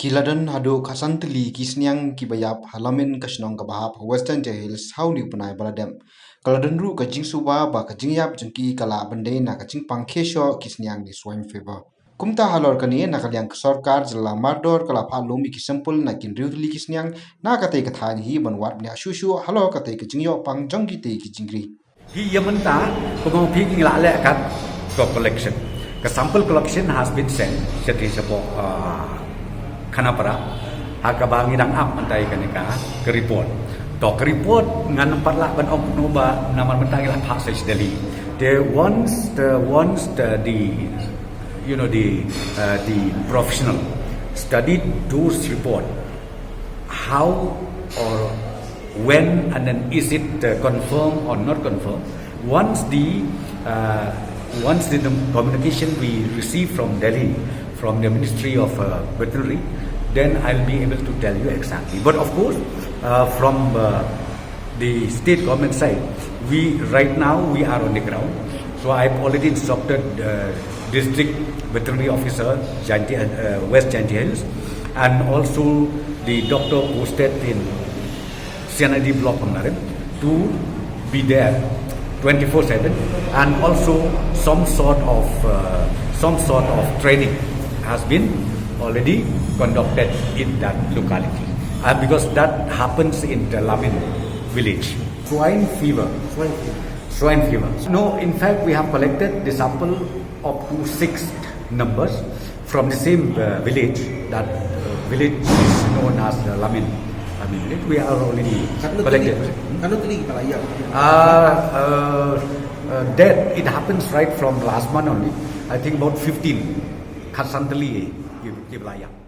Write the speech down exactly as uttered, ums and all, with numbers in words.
Ki la don haduh khatsan tylli ki sniang kiba ïap ha Lamin, ka shnong kaba hap ha West Jaintia Hills ha une u bnai ba la dep. Ka la don ruh ka jingsuba ba ka jingïap jong ki ka lah ban dei na ka jingpang khie shoh ki sniang ne swine fever. Kumta halor kane, na ka liang ka sorkar jylla mardor ka la phah lum ïa ki sample na ki hynriew tylli ki sniang na katei ka thaiñ hi ban wad bniah shuh shuh halor katei ka jingïoh pang jong kitei ki jingri. Ki ïa mynta, kumno phi ngi la leh kat ka collection. Ka sample collection has been sent sha ki shapoh, ah, Khanapara. Ha kaba ngi dang ap mynta ïa kane ka, ka report. To ka report ngan ym pat lah ban ong kumno ba namar mynta ngi la phah sha Delhi. Te once the, once the, the, you know, the, uh, the professional studied those report, how or when and then is it, uh, confirmed or not confirmed? Once the, uh, once the, the communication we receive from Delhi, from the Ministry of, uh, Veterinary, then I'll be able to tell you exactly. But of course, uh, from, uh, the state government side, we, right now we are on the ground. So I've already instructed, uh, District Veterinary Officer, Jaintia, uh, West Jaintia Hills, and also the doctor posted in C N I D block Pangnarim to be there twenty-four seven, and also some sort of, uh, some sort of training has been already conducted in that locality, uh, because that happens in the Lamin village. Swine fever. Swine fever. Swine fever. No, in fact, we have collected the sample up to six numbers from the same, uh, village. That, uh, village is known as, uh, Lamin. I mean, it, we are already collected. Kano tadi kita layak? Uh, uh, uh, that it happens right from last month only. I think about fifteen. Khatsan tylli ki, ki la ïap.